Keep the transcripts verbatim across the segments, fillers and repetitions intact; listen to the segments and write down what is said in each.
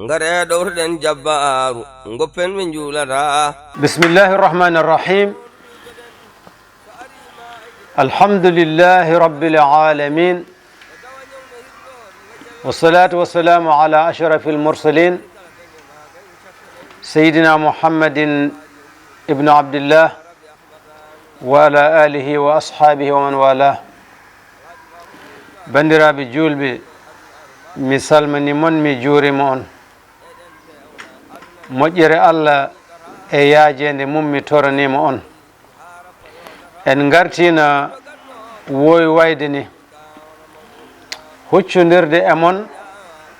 Ngare ɗowtoɗen jabbaaru, ngoppen ɓe njuulata. بسم الله الرحمن الرحيم. الحمد لله رب العالمين. والصلاة والسلام على أشرف المرسلين سيدنا محمد ابن عبد الله وعلى آله وأصحابه ومن والاه. Banndiraaɓe juulɓe, mi salmini mon, mi juurima on. Moƴƴere Allah e yaajeende mum, mi toraniima on. En ngartiino woy wayde ni, huccondirde e mon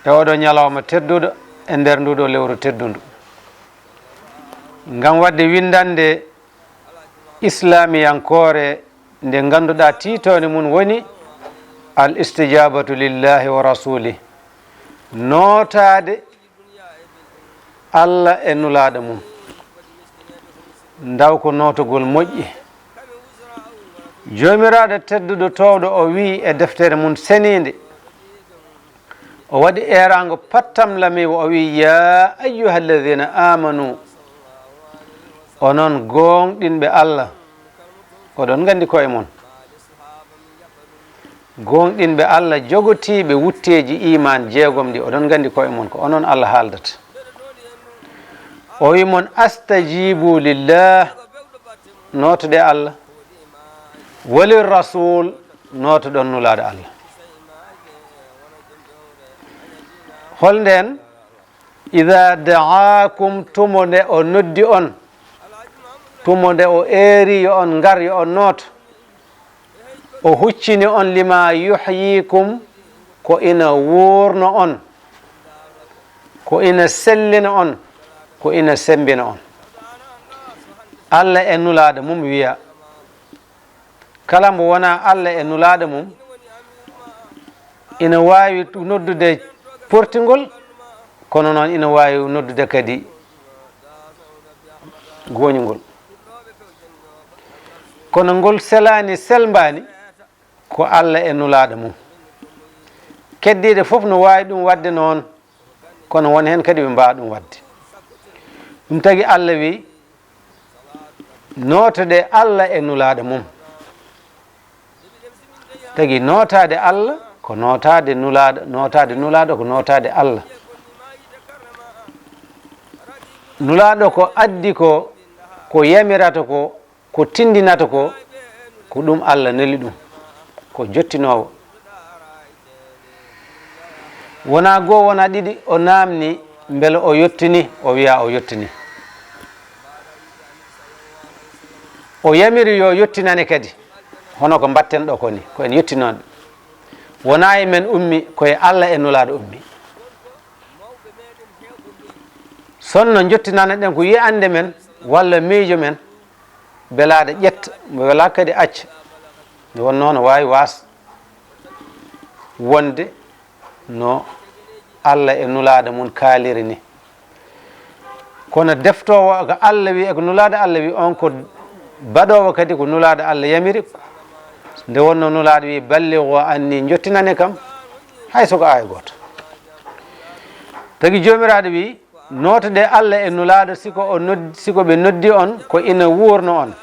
e oɗo ñalawma tedduɗo, e nder nduɗo lewru teddundu, ngam waɗde winndannde islaamiyankoore nde ngannduɗaa tiitoonde mum woni al istijabatu lillahi wa rasuli, nootaade Allah e Nulaaɗo mum. Ndaw ko nootogol moƴƴi. Joomiraaɗo tedduɗo toowɗo o wi'i e deftere mum seniinde, o waɗi eeraango pattam lamiiwo, o wi'i, "Ya ayyuha alladhina amanu, onon gooŋɗinɓe Allah, oɗon nganndi ko'e mon." Gooŋɗinɓe Allah jogotiiɓe wutteeji iimaan jeegom ɗi, oɗon nganndi ko'e mon, ko onon Allah haaldata. O wi' mon, "Astajibu lillah, nootoɗe Allah, walir rasul, nootoɗon Nulaaɗo Allah." Hol ndeen? "Ida da'akum, tumo nde o noddi on, tumo nde o eeri yo on ngar, yo on nooto, o huccini on lima yuhyikum, ko ina wuurno on, ko ina sellina on, ko ina semmbina on." Allah e Nulaaɗo mum wiya, kala mbo wonaa Allah e Nulaaɗo mum, ina waawi noddude portingol, kono noon ina waawi noddude kadi gooñungol. Kono ngol selaani, selmbaani, ko Allah e Nulaaɗo mum. Keddiiɗo fof no waawi ɗum waɗde noon, kono won heen kadi ɓe mbaawa ɗum waɗde. Ɗum tagi Allah wi, "Nootoɗe Allah e Nulaaɗo mum." Tagi nootaade Allah ko nootaade Nulaaɗo, nootaade Nulaaɗo ko nootaade Allah. Nulaaɗo ko addi ko, ko yamirata ko, ko tinndinata ko, ko ɗum Allah neli ɗum, ko jottinoowo. Wonaa goo, wonaa ɗiɗi, o naamni mbele o yottini, o wiya o yottini. O yamiri yo yottinane kadi, hono ko mbatten ɗo ko ni, ko en yottinooɓe. Wonaa e men ummi, ko e Allah e Nulaaɗo ummi. Sonno njottinana ɗen ko yi'ande men walla miijo men, belaaɗo ƴetta, mo welaa kadi acca. Nde wonnoo no waawi waas wonde no Allah e Nulaaɗo mum kaaliri ni. Kono deftoowo ko Allah wi e ko Nulaaɗo Allah wi, on ko baɗoowo kadi ko Nulaaɗo Allah yamiri. Nde wonnoo Nulaaɗo wi, "Balligu anni, njottinane kam, hay so ko aaya gooto." Tagi Joomiraaɗo wi, "Nootoɗe Allah e Nulaaɗo, si ko o nod-, si ko ɓe noddi on, ko ina wuurno on.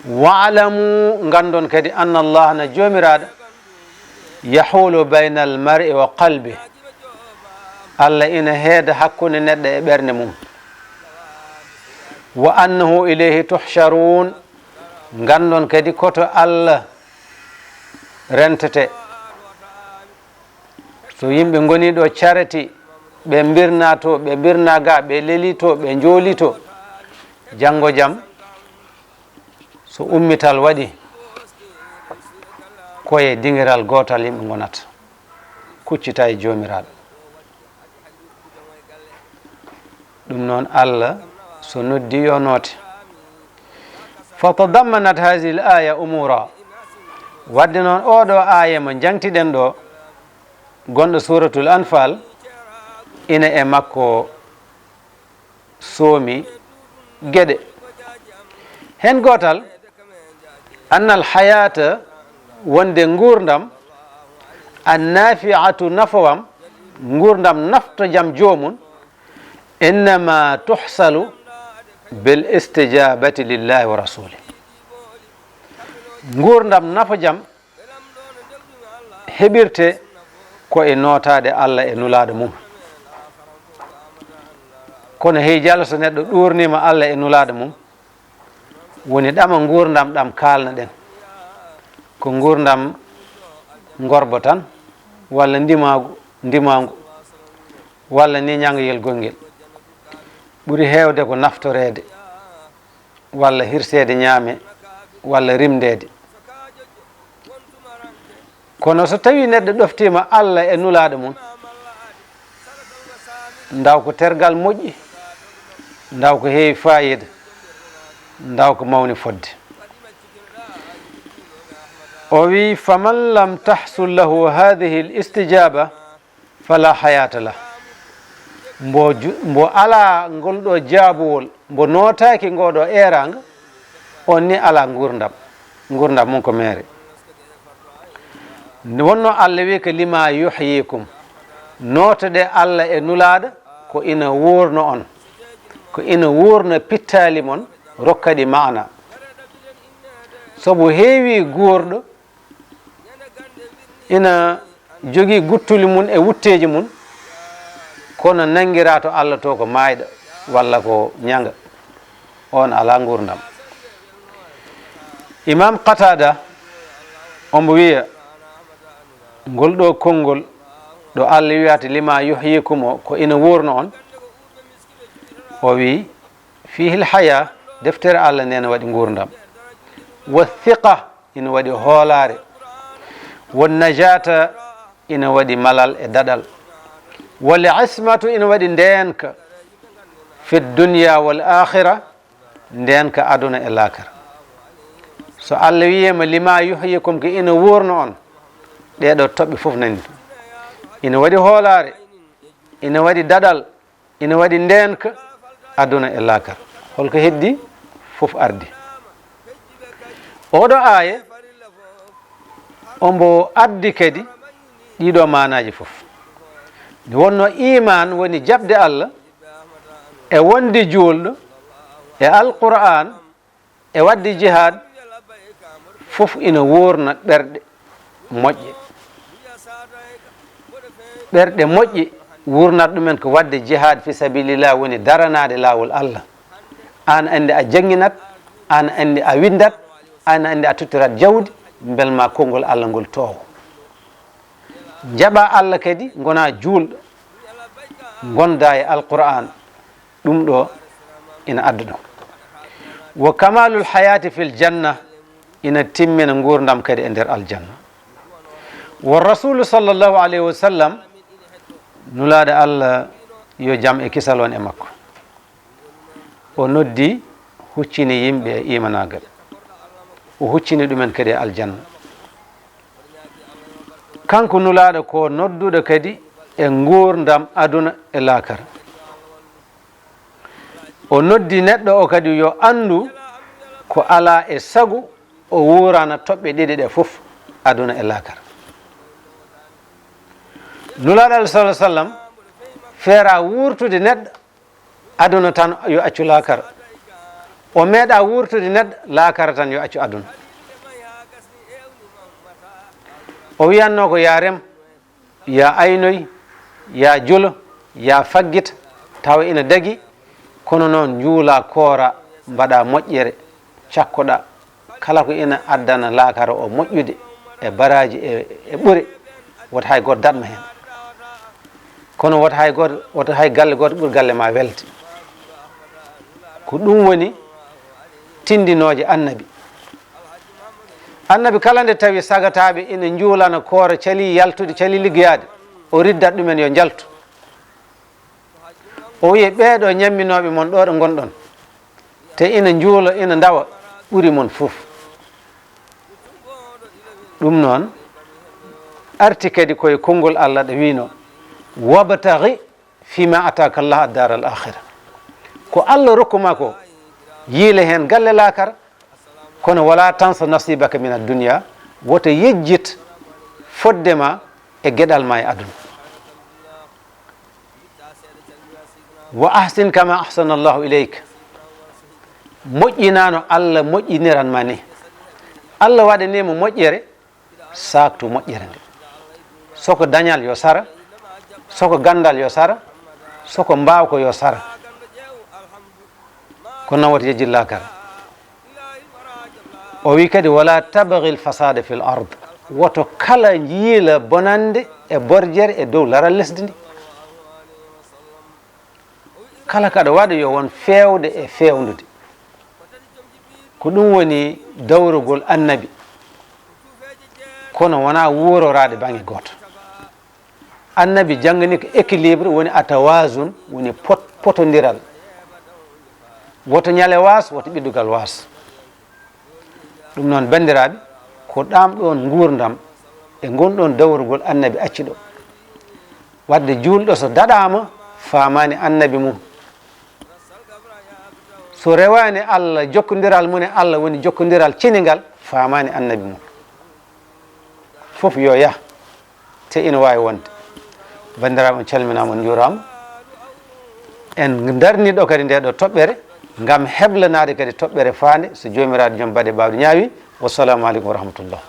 Wa'lamu, nganndon kadi, anna Allah, na Joomiraaɗo, yahulu baynal mar'i wa qalbi." Allah ina heeda hakkunde neɗɗo e ɓernde mum. "Wa annahu ilayhi tuhsharun." Nganndon kadi ko to Allah rentete. So yimɓe ngoni ɗo careti, ɓe mbirna to, ɓe mbirna ga, ɓe leli to, ɓe njooli to. Janngo jam, so ummital waɗi, ko e dingiral gootal yimɓe ngonata, kuccita e Joomiraaɗo. Ɗum noon, Allah so noddi yo noote. Fatadammanat hadhihi al-aya umura. Wadde noon, oɗo aaya mo njangtiɗen ɗo, gonɗo Suuratul Anfal, ina e makko soomi geɗe. Heen gootal, anna al-hayata, wonde nguurndam, an-nafi'atu, nafowam, nguurndam naftojam joomum, innama tuhsalu bil istijabati lillahi wa rasuli. Nguurndam nafojam heɓirte ko e nootaade Allah e Nulaaɗo mum. Kono hey jalo, so neɗɗo ɗuurniima Allah e Nulaaɗo mum, woni ɗama nguurndam ɗam kaalno-ɗen, ko nguurndam ngorbo tan, walla ndimaagu, ndimaangu, walla ni ñangayel gonngel, ɓuri heewde ko naftoreede, walla hirseede ñaame, walla rimndeede. Kono so tawii neɗɗo ɗoftiima Allah e Nulaaɗo mum, ndaw ko tergal moƴƴi, ndaw ko heewi faayiida, ndaw ko mawni fodde. O wi, faman lam tahsul lahu hadhihi al istijaba, fala hayata lah. Mbo ju-, mbo alaa ngol ɗo jaabuwol, mbo nootaaki ngo ɗo eeraanga, on ni alaa nguurndam. Nguurndam mum ko meere. Nde wonno Allah wi ko lima yuhyikum. Nootoɗe Allah e Nulaaɗo ko ina wuurno on, ko ina wuurna pittaali mon, rokka ɗi maana. Sabu heewi guurɗo ina jogii guttuli mum e wutteeji mum, kono nanngiraa to Allah to ko maayɗo walla ko ñaŋa, on alaa nguurndam. Imam Qatada, ombo wiya, ngol ɗo konngol ɗo Allah wiyata lima yuhyikum o, ko ina wuurno on, o wi, fihi lhaya, deftere Allah nde ne waɗi nguurndam, wa thiqa, ina waɗi hoolaare, wa najata, ina waɗi malal e daɗal, wal ismatu, ina waɗi ndeenka, fi dunya wal akhira, ndeenka aduna e laakara. So Allah wiyeema lima yuhyikum, ko ina wuurno on, ɗee ɗo toɓɓe fof nani. Ina waɗi hoolaare, ina waɗi daɗal, ina waɗi ndeenka aduna e laakara. Holko heddi? Fof ardi. Oɗo aaya, ombo addi kadi ɗiɗo maanaaji fof. Nde wonno iman woni jaɓde Allah, e wonde juulɗo, e Alqur'an, e waɗde jihaad, fof ina wuurna ɓerɗe moƴƴe. Ɓerɗe moƴƴe wuurnata ɗumen ko waɗde jihaad fi sabilillah, woni daranaade laawol Allah. Aan anndi a jannginat, aan anndi a winndat, aan anndi a tottirat jawdi, mbel ma konngol Allah ngol toowo. Njaɓa Allah kadi, ngona juulɗo, ngonda e Alqur'an. Ɗum ɗo ina adda ɗum. Wa kamalul hayati fil janna, ina timmina nguurndam kadi e nder aljanna. Wa rasulu sallallahu alayhi wa sallam, Nulaaɗo Allah, yo jam e kisal won e makko, o noddi, huccini yimɓe e imanaagal, o huccini ɗumen kadi e aljanna. Kanko Nulaaɗo ko nodduɗo kadi e nguurndam aduna e laakara. O noddi neɗɗo o kadi yo anndu ko alaa e sago o wuurana toɓɓe ɗiɗi ɗe fof, aduna e laakara. Nulaaɗo, alayhi salatu wasallam, feera wuurtude neɗɗo aduna tan yo accu laakara. O meeɗa wuurtude neɗɗo laakara tan yo accu aduna. O wiyanno ko ya rem, ya aynoy, ya julo, ya faggita, tawa ina dagi, kono noon njuula, koora, mbaɗa moƴƴere, cakkoɗa kala ko ina addana laakara o moƴƴude e baraaji e, e ɓure, wota hay gooto daɗma heen. Kono wota hay gooto, wota hay galle gooto ɓur galle ma welde. Ko ɗum woni tindinooje Annabi. Annabi kala nde tawi sagataaɓe ina njuulana koora, calii yaltude, calii liggoyaade, o riddat ɗumen yo njaltu. O wiya, ɓee ɗo ñamminooɓe mon ɗo ɗo ngonɗon, te ina njuula, ina ndawa, ɓuri mon fof. Ɗum noon arti kadi koye konngol Allah ɗo wiino, wabtaghi fima ataka Allah ad-dar al-akhira. Ko Allah rokkuma ko, yiile heen galle laakara, kono wala tansa nasibaka min ad-dunya, woto yejjit fodde ma e geɗal ma e aduna. Wa ahsin kama ahsana Allahu ilayk. Moƴƴinano Allah moƴƴiniran ma ni. Allah waɗanima moƴƴere, saaktu moƴƴere nde. Soko dañal yo sara, soko gandal yo sara, soko mbawko yo sara. Ko nawata yejjillakal. O wi kadi, "Wala tabghi l-fasada fi l-ard." Woto kala yiila bonande e borjere e dow laral lesdi ndi. Kala kaɗo waɗa yo won feewde e feewnude. Ko ɗum woni dawrugol annabi. Kono wona wuuroraade baŋnge gooto. Annabi janngani ko équilibre, woni atawazun, woni pot-, potondiral. Woto ñale waas, woto ɓiɗɗugal waas. Ɗum noon, banndiraaɓe, ko ɗaam ɗoon nguurndam e ngon ɗoon dawrugol annabi acci ɗo. Waɗde juulɗo so daɗaama, faamaani annabi mum. So rewaani Allah, jokkondiral mum e Allah woni jokkondiral ciningal, faamaani annabi mum. Fof yo yah, te ina waawi wonde. Banndiraaɓe, on calminaama, on njuuraama. En ndarni ɗo kadi nde ɗo toɓɓere, ngam heblanaade kadi toɓɓere faande, so Joomiraaɗo Joom baɗe baawɗe ñaawi. Wassalaamu aleykum wa rahmatullah.